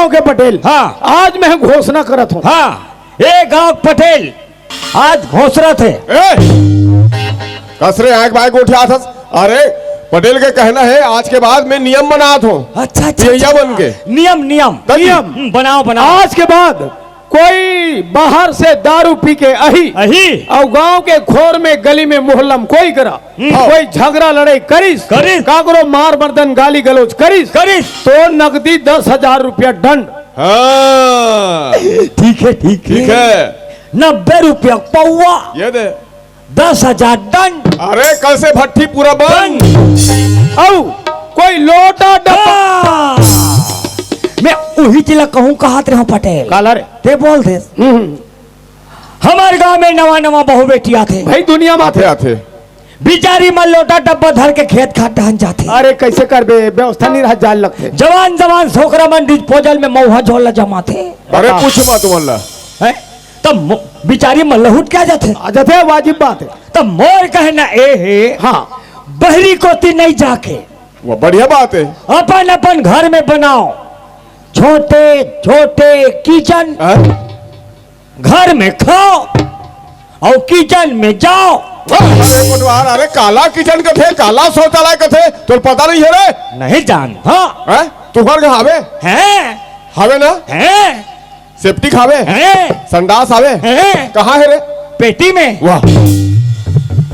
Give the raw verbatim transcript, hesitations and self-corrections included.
के पटेल। हाँ। आज मैं घोषणा करत हूँ। हाँ, ए गांव के पटेल, आज घोषणा थे। ए, कसरे आंख बाय गोठिया थस। अरे, पटेल के कहना है, आज के बाद मैं नियम बनात हूँ। अच्छा, अच्छा, पियैया अच्छा। बन के। नियम, नियम। तभी। नियम। हम्म, बनाओ, बनाओ। आज के बाद कोई बाहर से दारू पी के अही अही। अउ गांव के खोर में, गली में, मोहल्ला में कोई करा, हम्म। कोई झगड़ा लड़ाई करिस, करिस। काकरो मार मर्दन, गाली गलौज करिस, करिस। तो नकदी दस हजार रुपया दंड। हाँ। ठीक है, ठीक है। ठीक है। नब्बे रुपया पौवा। ये दे। दस हजार दंड। अरे, कल से भट्टी पूरा बंद। अउ कोई लोटा डब्बा। हाँ। मैं उही जिला कहूँ, कहत रहूँ पटेल। काला रे। ते बोल दे। हम्म। हमर गांव में नवा नवा बहू बेटी आथे। भाई, दुनिया में आथे। आथे। बिचारी मन लोटा डब्बा धर के खेत खार डहन जाथे। अरे, कैसे करबे? व्यवस्था नहीं रहा, जाए लगथे। जवान जवान छोकरा मन डिस्पोजल में मऊहा झोल ला जमाथे। अरे, पूछ मत मन ला। हैं? तब मो-, बिचारी मन लहुट के आ जाथे। आ जाथे, वाजिब बात है। तब मोर कहना ए हे, हाँ। बहरी कोती नहीं जाके। वो बढ़िया बात है। अपन अपन घर में बनाओ, छोटे छोटे किचन। हाँ? घर में खाओ अउ किचन में जाओ। अरे कोटवार, अरे काला किचन कथे, काला शौचालय कथे, तोर पता नहीं है रे? नहीं जान। हाँ। हैं? तुहर घर हवे? हैं। हवे ना? हैं। सेप्टिक हवे? हैं। संडास हवे? हैं। कहाँ है रे? पेटी में। वाह।